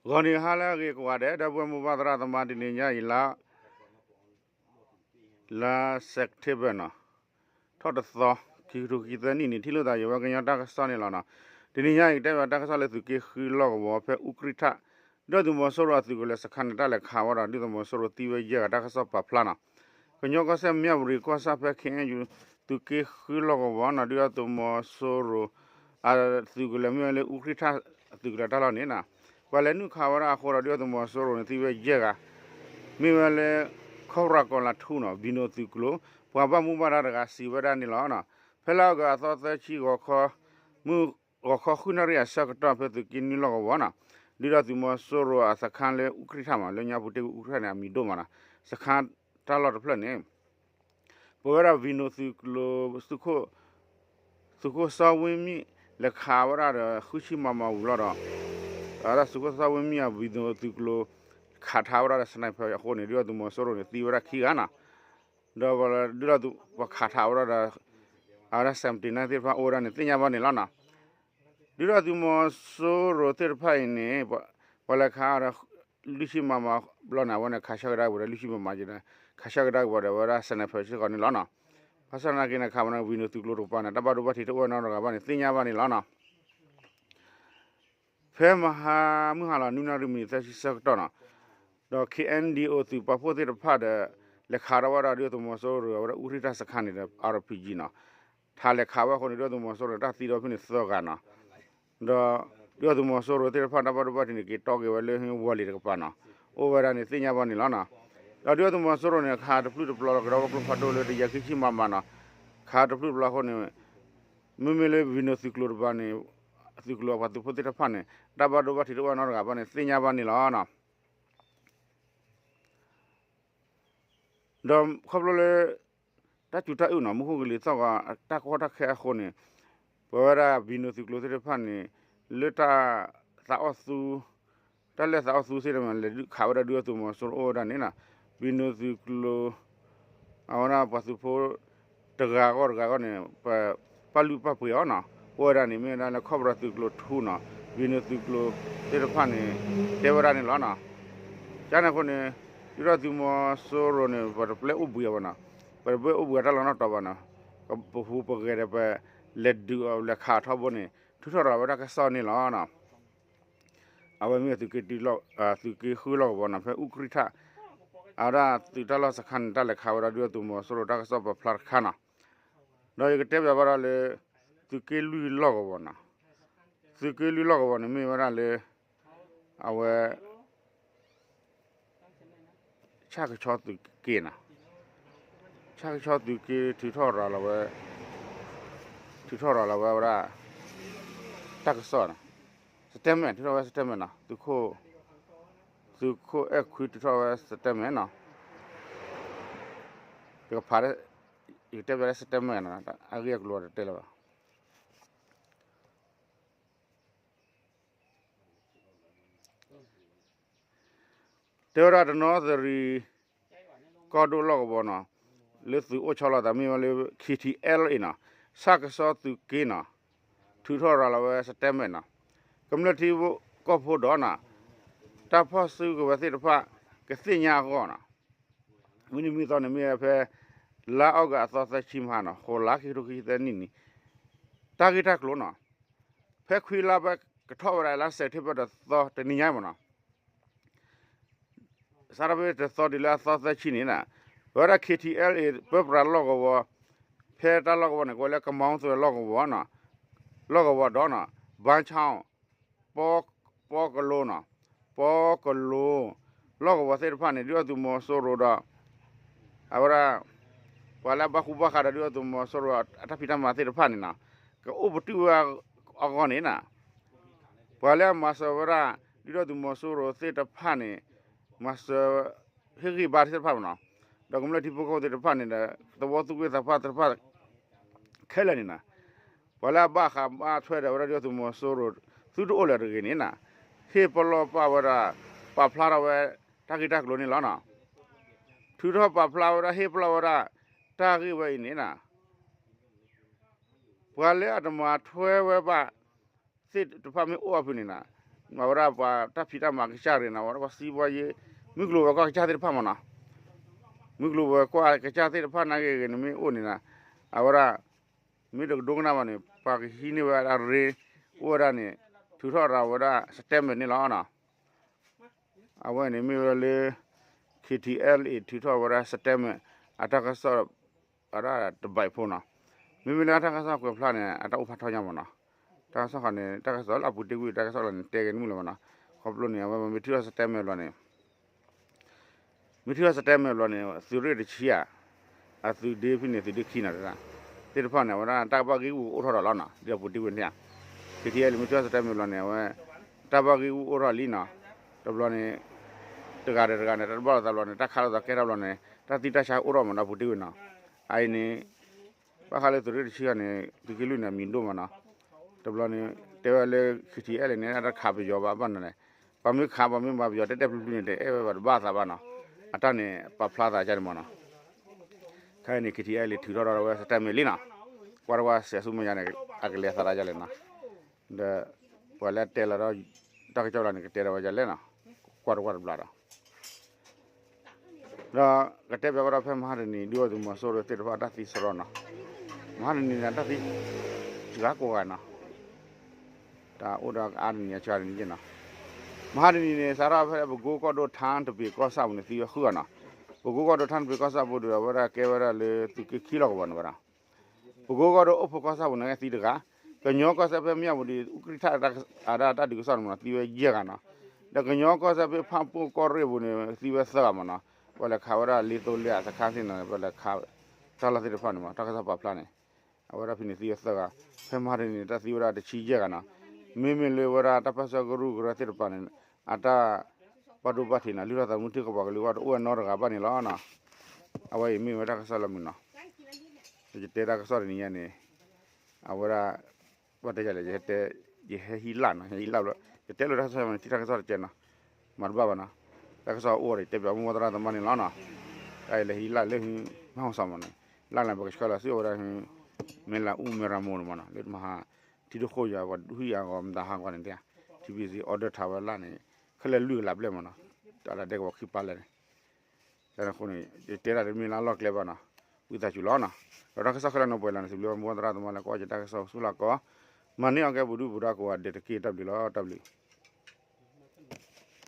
ဂီၤနံၤဟါလၢအဂ့ၤကိးဂၤဒဲး ဒီပုၢ်ဝဲၢ်မိၢ်ပၢ်သရၣ်သမါ တနံၤညါအံၤလၢ လါ September နီၤ, ထီၣ်တသီ, ခံကထိခံဆံသၢနံၣ်န့ၣ် ထံၣ်လိာ်သးယဝဲကညီတၢ်ကစီၣ်န့ၣ်လီၤနီၤ. တနံၤညါအံၤ ကတဲဘၣ်တၢ်ကစီၣ်လၢသုးက့ဃုလီၢ်ကဝီၤဖဲအူကြံၣ်ထၣ် ဒုၣ်ဒါသုးမီၤစိရိၤအသုးကလၢၤစခါန့ၣ် တၢ်လဲၤခးဝဲဒီး ဒုၣ်ဒါသုးမီၤစိရိၤသံဝဲယဲၢ်ဂၤတၢ်ကစီၣ်ပာ်ဖျါနီၤ. ကညီကီၢ်စဲၣ် မြဝတီ ကီၢ်ဆၣ်ဖဲ ခ့ၣ်အဲၣ်ယူၣ် သုးက့ဃုလီၢ်ကဝီၤနီၤ ဒုၣ်ဒါသုးမီၤစိရိၤ အသုးကလၢၤမ့ၢ်ဝဲလၢအူကြံၣ်ထၣ်သုးကလၢၤတၢ်လီၢ်န့ၣ်နီၤ, ပှၤလဲၤနုာ်ခးဝဲဒၣ်အဃိဒီး ဒုၣ်ဒါသုးမီၤစိရိၤန့ၣ် သံဝဲယဲၢ်ဂၤ မ့ၢ်ဝဲလၢ ခီၣ်ရၤကီၤလးထူနီၤ ဘံနိသုးကျိၤ ပှၤဘၣ်မူဘၣ်ဒါတဂၤစံးဝဲဒၣ်န့ၣ်လီၤ. ဖဲလၢအီကူးအသီသၢဆံ ဂီၤခီ မုၢ်ဂီၤခီဃုနၣ်ရံၣ်အဆၢကတီၢ် ဖဲသုးက့နွံလီၢ်ကဝီၤနီၤ ဒုၣ်ဒါသုးမီၤစိရိၤအစခါလၢအူကြံၣ်ထၣ်မး လၢညါပူၤတ့ၢ်အူကြံၣ်ထၣ်န့ၣ် အမံၤဒိၣ်မးနီၤ စခါတၢ်လီၢ်တဖျၢၣ်န့ၣ် ပဝဲဒၣ်ဘံနိသုးကျိၤ သုးခိၣ်စီၤဝ့မံၣ် လဲၤခးဝဲဒၣ်ဒီး ဃုဆံမမဝံၤလီၤဒီး အဝဲဒၣ်သုးခိၣ်စီၤဝ့မံၣ်အဘံနိသုးကျိၤ ခးထါဝဲဒၣ်ဒီး sniper အဃိန့ၣ် ဒုၣ်ဒါသုးမီၤစိရိၤန့ၣ် သံဝဲဒၣ်ခံဂၤနီၤ, ဒီးဒုၣ်ဒါသုး ပှၤခးထါဝဲဒၣ်ဒီး အဝဲဒၣ် seventy-nine သ့ၣ်တဖၣ်အိၣ်ဝဲဒၣ်န့ၣ် သ့ၣ်ညါဘၣ်န့ၣ်လီၤနီၤ. ဒုၣ်ဒါသုးမီၤစိရိၤသ့ၣ်တဖၣ်အံၤန့ၣ် ပှၤလဲၤခးဒီး လွံၢ်ဆံမမဘျီန့ၣ် အဝဲန့ၣ်ခးဆၢကဒါက့ၤဝဲဒီး လွံၢ်ဆံမမ ခးဆၢကဒါက့ၤဝဲဒီး အဝဲဒၣ် sniper စ့ၢ်ကီးန့ၣ်လီၤနီၤ. ဘၣ်ဆၣ်သနာ်က့န့ၣ် ခးမၤန့ၣ် ဘံနိသုးကျိၤတကပၤန့ၣ် တၢ်ဘၣ်ဒိဘၣ်ထံးတအိၣ်နီတဂၤဘၣ်န့ၣ် သ့ၣ်ညါဘၣ်န့ၣ်လီၤနီၤ. ဖဲမဟါမုၢ်ဟါလီၤ နွံနၣ်ရံၣ်မံးနံးသၢဆံဆၢကတီၢ်နီၤ, ဒီး ခ့ၣ်အဲၣ်ယူၣ် သုးပာ်ဖှိၣ်သ့ၣ်တဖၣ်ဒီး လဲၤခးထီၣ်ဝဲဒၣ်ဒုၣ်ဒါသုးမီၤစိရိၤ အဝဲဒၣ်အူကြံၣ်ထၣ်စခါန့ၣ်ဒီး အါရ်ပံးကၠံနီၤ, ထးလဲၤခးဝဲအဃိန့ၣ် ဒုၣ်ဒါသုးမီၤစိရိၤတၢ်သံဒီးဖဲန့ၣ်သၢဂၤနီၤ, ဒီးဒုၣ်ဒါသုးမီၤစိရိၤသ့ၣ်တဖၣ်တၢ်ဘၣ်ဒိဘၣ်ထံးန့ၣ် က့ၤတီၢ်က့ၤဝဲလၢဝီၤလံၤတကပၤနီၤ, အိၣ်ဝဲဒၣ်န့ၣ်သ့ၣ်ညါဘၣ်န့ၣ်လီၤနီၤ. ဒီးဒုၣ်ဒါသုးမီၤစိရိၤန့ၣ် ခးတဖျၢၣ်တပျီလီၤ ကဒီးဝဲကျိဖးဒိၣ်လၢတယၤခံဆံမမနီၤ, ခးတဖျၢၣ်တပျီအဃိန့ၣ် မ့မ့ၢ်လၢဘံနိသုးကျိၤတကပၤန့ၣ် သုးကျိၤအပှၤသုးဖိသ့ၣ်တဖၣ်န့ၣ် တၢ်ဘၣ်ဒိဘၣ်ထံးတအိၣ်နီတဂၤဘၣ်န့ၣ် သ့ၣ်ညါဘၣ်န့ၣ်လီၤ. ဒီးခီဖျိလၢ တၢ်စူၤတၢ်အုးနီၤ မူခိၣ်ကလံၤသီၣ်ဂီၤ တၢ်ကီတၢ်ခဲအဃိန့ၣ် ပဝဲဒၣ်ဘံနိသုးကျိၤသ့ၣ်တဖၣ်န့ၣ် လၢတၢ်သးအီၣ်သူ တၢ်လၢသးအီၣ်သူသ့ၣ်တဖၣ်န့ၣ် လဲၤဒုးခးဝဲဒၣ်ဒုၣ်ဒါသုးမီၤစိရိၤအိၣ်ဝဲဒၣ်န့ၣ်နီၤ, ဘံနိသုးကျိၤ အဝဲဒၣ်ပှၤသုးဖိ တဂၤဂီၢ်တဂၤဂီၢ်န့ၣ် ပာ်လုၢ်ပာ်ပှ့ၤအီၤနီၤ, အိၣ်ဝဲဒၣ်န့ၣ် မ့ၢ်ဝဲဒၣ်လၢခီၣ်ပရၤသုးကျိၤထူနီၤ, ဘံနိသုးကျိၤသ့ၣ်တဖၣ်န့ၣ် တဲဝဲဒၣ်န့ၣ်လီၤနီၤ. ကန့ၣ်အဃိန့ၣ် ဒုၣ်ဒါသုးမီၤစိရိၤန့ၣ် ပတပျဲအိၣ်ဘှံးအီၤဘၣ်နီၤ, ပတပျဲအိၣ်ဘှံးအတၢ်လီၢ်နီတီၤဘၣ်နီၤ, ပဟူးပဂဲၤဒီးပ လဲၤဒုးအီၤလဲၤခးအီၤထီဘိန့ၣ် ထုးထီၣ်ရၤဝဲဒၣ်ကစီၣ်န့ၣ်လီၤနီၤ. အဝဲမ့ၢ်သုးက့ သုးက့ဃုလီၢ်ကဝီၤနီၤ ဖဲအူကြံၣ်ထၣ် အဝဲဒၣ်သုးတၢ်လီၢ်စခါန့ၣ် တၢ်လဲၤခးဝဲဒၣ်ဒုၣ်ဒါသုးမီၤစိရိၤတၢ်ကစီၣ်ပာ်ဖျါတခါနီၤ. ဒီးယကတဲဘၣ်ဘၣ်ဒီးလၢ သုးက့လွံၢ်လီၢ်ကဝီၤနီၤ, သုးက့လွံၢ်လီၢ်ကဝီၤန့ၣ် မ့ၢ်ဝဲဒၣ်လၢ အဝဲ ဆၣ်ကဆီသုးက့နီၤ, ဆၣ်ကဆီသုးက့ထုးထီၣ်ရၤလီၤဝဲ, ထုးထီၣ်ရၤလီၤဝဲဝဲဒၣ် တၢ်ကစီၣ်နီၤ, statement ထုးထီၣ်ဝဲ statement နီၤ, သုးခိၣ်အဲၣ်ခွံထုးထီၣ်ဝဲ statement နီၤ, ယကဖး ယကတဲပျးလၢ statement နီၤ, အဂ့ၢ်အကျိၤတတဲလၢၤဘၣ်. တဲဝဲဒၣ်တနီသရံၣ် ကီၢ်ဒိၣ်လီၢ်ကဝီၤနီၤ, လၢသုးအိၣ်ဆီလီၤသးမ့ၢ်ဝဲလၢ ခ့ထံအဲလ်အ့နီၤ, ဆၣ်ကဆီသုးက့နီၤ, ထုးထီၣ်ရၤလီၤဝဲ statement နီၤ, ကမျၢၢ်ထံဖိကီၢ်ဖိဒီးနီၤ, တၢ်ဖီၣ်စုကဝဲၤသ့ၣ်တဖၣ် ကသ့ၣ်ညါအဂီၢ်နီၤ, မုၢ်နံၤမုၢ်သီန့ၣ်မ့ၢ်ဝဲဖဲ လါအီကူးအသီသၢဆံမဟါနီၤ, ဃိးလါ ခံကထိခံဆံသၢနံၣ်န့ၣ်, တၢ်ဂ့ၢ်တၢ်ကျိၤနီၤ, ဖဲခွံလါဖဲကထီၣ်ဝဲဒၣ်လါ September ဒီးသီတနံၤညါမ့ၢ်နီၤ, စးထီၣ်ဖဲတသီတုၤလၢအသီသၢဆံန့ၣ်, ပဝဲဒၣ် ခ့ထံအဲလ်အ့ ပၢပြးလီၢ်ကဝီၤ, ဖဲတၢ်လီၢ်ကဝီၤန့ၣ် ကဝဲလၢကမီၤသုးလီၢ်ကဝီၤနီၤ, လီၢ်ကဝီၤဒီးနီၤ, ဘါဆီၣ်, ပီ, ပီကလိနီၤ, ပီကလိ လီၢ်ကဝီၤသ့ၣ်တဖၣ်န့ၣ် ဒုၣ်ဒါသုးမီၤစိရိၤဒီး အဝဲဒၣ် ပှၤလၢအဘၣ်ဃူဘၣ်ဃးဒီးဒုၣ်ဒါသုးမီၤစိရိၤအတၢ်ဖံးတၢ်မၤသ့ၣ်တဖၣ်န့ၣ်နီၤ, ကအိၣ်ပတုာ်ဝဲအဂီၢ်န့ၣ်နီၤ, ပှၤလၢအမၤစၢၤဝဲဒၣ် ဒုၣ်ဒါသုးမီၤစိရိၤသ့ၣ်တဖၣ်န့ၣ် မၤစၢၤ ဟ့ၣ်ဂံၢ်ဘါသ့ၣ်တဖၣ်မ့ၢ်နီၤ, ဒီးကမျၢၢ်ထံဖိကီၢ်ဖိသ့ၣ်တဖၣ်န့ၣ်ဒီး သဝီသူၣ်က့သးပှၢ်သ့ၣ်တဖၣ် ခဲလၢာ်န့ၣ်နီၤ, ပှၤလၢအဘၣ်ဃးဘၣ်ထွဲဒီးဝဲဒၣ်ဒုၣ်ဒါသုးမီၤစိရိၤ သုတအိၣ်လၢၤတဂ့ၤန့ၣ်နီၤ, ဟ့ၣ်ပလီၢ်ပာ်ဝဲဒၣ် ပာ်ဖျါထီၣ်ဝဲ တၢ်ဂ့ၢ်တၢ်ကျိၤန့ၣ်လီၤနီၤ, ထုးထီၣ်ပာ်ဖျါဝဲဒၣ် ဟ့ၣ်ပလီၢ်ဝဲဒၣ် တၢ်ဂ့ၢ်ဝဲအံၤန့ၣ်နီၤ, ပှၤလၢအတမၤထွဲဝဲဘၣ်သ့ၣ်တဖၣ်မ့ၢ်အိၣ်အဖုၣ်န့ၣ်နီၤ, အဝဲဒၣ်ပှၤတၢ်ဖံးတၢ်မၤကစၢ်ရ့ၣ်နီၤ အဝဲဒၣ်ပှၤစံးပှၤယ့ မုၢ်ကျိၤဝဲၤကွာ်ကစၢ်သ့ၣ်တဖၣ်မ့ၢ်နီၤ, မုၢ်ကျိၤဝဲၤကွာ်ကစၢ်သ့ၣ်တဖၣ်နာ်က့ဂ့ၤန့ၣ်မ့ၢ်အိၣ်န့ၣ်နီၤ, အဝဲဒၣ် မ့ၢ်တကဒိကနၣ်ဘၣ်န့ၣ် ပှၤကဟံးန့ၢ်ဝဲဒၣ်ရ့ အိၣ်ဝဲဒၣ်န့ၣ် ထုးထီၣ်ရၤဝဲဒၣ် statement န့ၣ်လီၤနီၤ. အဝဲန့ၣ်မ့ၢ်ဝဲလၢ KTLA ထုးထီၣ်ဝဲဒၣ် statement အတၢ်ကစီၣ် အဒၣ်တဘၣ်အံၤဖိနီၤ, မ့မ့ၢ်လၢတၢ်ကစီၣ်ကွဲးဖျါန့ၣ် အတၢ်အိၣ်ဖးထီညါမ့ၢ်နီၤ, တၢ်ကစီၣ်ဃီန့ၣ် တၢ်ကစီၣ်လၢအပူၤတ့ၢ်ကွံာ် တၢ်ကစီၣ်လီၤန့ၣ် တဲဂ့ၤတမုာ်လၢၤဘၣ်နီၤ, ခီဖျိန့ၣ် အဝဲမ့ၢ်ထုးထီၣ် statement ဘျီန့ၣ် မ့ၢ်ထုးထီၣ် statement ဘျီန့ၣ် သုးရ့ၣ်တဆံဧါ, အသုးဒ့ဖဲန့ၣ် သုးဒ့ခံနီၤတဒၣ်, သ့ၣ်တဖၣ်န့ၣ် အဝဲဒၣ်တၢ်ဘၣ်ဂံၢ်ဂူာ်အိၣ်ထီၣ်ဒီးလီၤနီၤ, ဒ်အပူၤတ့ၢ်ကွံာ်န့ၣ်ဧါ, KTLA မ့ၢ်ထုးထီၣ် statement ဘျီန့ၣ် အဝဲ တၢ်ဘၣ်ဂံၢ်ဂူာ်အိၣ်ထီၣ်လံနီၤ, တဘျီန့ၣ် တဂၤဒီးတဂၤန့ၣ် တၢ်တဘၣ်လိာ်သးဘျီန့ၣ် တၢ်ခးလိာ်သးကဲထီၣ်ဘျီန့ၣ် တၢ်သံတၢ်ဆါအိၣ်ထီၣ်မ့ၢ်နီၤ ပူၤတ့ၢ်ကွံာ်နီၤ, အအံၤန့ၣ် ဘၣ်ဃးလၢသုးရ့ၣ်တဆံဃီန့ၣ် သုးက့လွံၢ်န့ၣ် အမံၤဒိၣ်မ့ၢ်နီၤ, တဘျီန့ၣ် တဲဝဲလၢ KTLA န့ၣ် တၢ်ခးပယီၤဘၣ်ဘၣ်နီၤလဲၣ်, ပှၤမ့ၢ်ခးပှၤမ့ၢ်မၤပယီၤတဲတဲပျုၤပျုၤန့ၣ် တအဲၣ်ဝဲဘၣ်တဘၣ်သးဘၣ်နီၤ, အတၢ်န့ၣ် ပာ်ဖျါသးကန့ၣ်မ့ၢ်နီၤ, ခဲအံၤန့ၣ် KTLA ထုးထီၣ်ဒီးဝဲ statement လံနီၤ, ကွၢ်တကွၢ်စဲးဆူမဲာ်ညါန့ၣ် အကလဲၤသးဒ်လဲၣ်နီၤ, ဒီး ပှၤလၢတဲလီၤဒီး တၢ်ကစီၣ်လီၤန့ၣ် ကတဲဒီးဝဲဒ်လဲၣ်နီၤ, ကွၢ်တကွၢ်တဘျီဒီး ဒီးကတဲဘၣ်ဝဲဒၣ်ဖဲမဟါတနံၤ ဒုးအီၤသုးမီၤစိရိၤသ့ၣ်တဖၣ်တၢ်သံစရီနီၤ, မဟါတနံၤန့ၣ် တၢ်သံ စှၤကိးဂၤနီၤ, တၢ်အိၣ်ဒီးအါတနံၤအါဆါတနံၤနီၤ, မဟါတနံၤန့ၣ် စးထီၣ်ဖဲပကိကီၢ်ဒိၣ်ထါတပ့ၤကီၢ်ဆၣ်ပူၤန့ၣ် သံဝဲဃုဂၤနီၤ, ပကိကီၢ်ဒိၣ်ထါတပ့ၤကီၢ်ဆၣ်ပူၤဒီး အဝဲဒၣ်ကဲဝဲဒၣ်လၢသုးက့ခံလီၢ်ကဝီၤန့ၣ်ဝဲဒၣ် ပကိကီၢ်ဒိၣ်အိၣ်ဖှိၣ်ကီၢ်ဆၣ်ပူၤန့ၣ်သံတဂၤ, ကညီကီၢ်စဲၣ်ဖဲမၠၣ်ပူၤဒီး အူကြံၣ်ထၣ်အတၢ်ဒုးကစီၣ်န့ၣ်မ့ၢ်နီၤ သံဝဲယဲၢ်ဂၤနီၤ, ဒီးကညီကီၢ်စဲၣ်ဖဲဖၣ်ပူၣ်ကီၢ်ရ့ၣ်ပူၤန့ၣ် သံဝဲသၢဂၤမ့ၢ်နီၤ, ပှၤလဲၤခးဝဲဒၣ်လ့သိလ့အစခါသ့ၣ်နီၤ ပှၤလဲၤခး တၢ်လီၢ်သ့ၣ်တဖၣ်န့ၣ်မ့ၢ် တၢ်ကစီၣ်ပာ်ဖျါန့ၣ်, အဝဲဒၣ်ဖဲန့ၣ်သံဝဲသၢဂၤ, ဖဲမဟါတနံၤန့ၣ် တၢ်သံဝဲဒၣ်တဆံယဲၢ်ဂၤနီၤ, မ့မ့ၢ်လၢဝဲဒၣ်တၢ်ပၢၢ်ဆၢကရူၢ်ကရၢသ့ၣ်တဖၣ်န့ၣ် အတၢ် ဘၣ်ဒိဘၣ်ထံးနီၤ လုၢ်ထီၣ်သးမုၢ်ထံကပီၤကလုာ်ဂီၢ်တအိၣ်ဝဲနီတဂၤဘၣ်န့ၣ်လီၤနီၤ, အဝဲအံၤမ့ၢ်ဝဲတၢ်ကစီၣ်လၢမုာ်နီၤ, ယတဲတၢ်ကစီၣ်တနံၤညါန့ၣ်, အဝဲဒၣ် ဘၣ်တဲယၤလဲၣ် ယဟဲဟံးလၢ်နီၤ ယဟဲဟံးလၢ်ဘျီ ယတဲလိာ်တၢ်ကစီၣ်မ့ၢ်ထံၣ်တၢ်ကစီၣ်တကဲနီၤ, မၤတဘၣ်ဘၣ်နီၤ, တၢ်ကစီၣ်အိၣ်ဒီး ယတဲပၠးမုၢ်ဝါသရၣ်သမါန့ၣ်လီၤနီၤ, တၢ်အံၤလဲၤဟံးလၢ်လၢ မဟီၣ်စီမ့ၢ်နီၤ, လၢ်လၢပကဆှၢလီၤစုအဝဲဒၣ် မဲၢ်လးအူမဲၢ်ရမိၢ်န့ၣ်မ့ၢ်နီၤ လၢတမဟါ ထံဒိၣ်ဃိယၤပှၤဒုးဟံးယၤဂီၤမတၤဟးဂီၤန့ၣ်တဲ, ထံဘံၣ်စံ order ထးဝဲလၢ်န့ၣ်, ခဲလၢာ်လွံၢ်ကလးဘျဲၣ်မ့ၢ်နီၤ, တၢ်လၢဒဲကဝီၤခံပာ်လဲၣ်န့ၣ် တၢ်န့ၣ်အဃိန့ၣ် ယတဲဒၣ်တမ့ၢ်လၢအလီၢ်ကျဲဘၣ်နီၤ, ဝံသးစူၤလီၤနီၤ, ဒီးတၢ်ကစီၣ်ခဲလၢာ်န့ၣ်ပှဲၤလီၤန့ၣ် စံးဘျုးမုၢ်ဝါသရၣ်သမါလၢကွၢ်ယတၢ်ကစီၣ်ဆူလၢကီး, မၤန့ၢ်အီၤကဲပူၤဒုၣ်ပူၤဒါကိးဂၤဒဲးတက့ၢ် တၢ်ဘျုးလီၤ တၢ်ဘျုး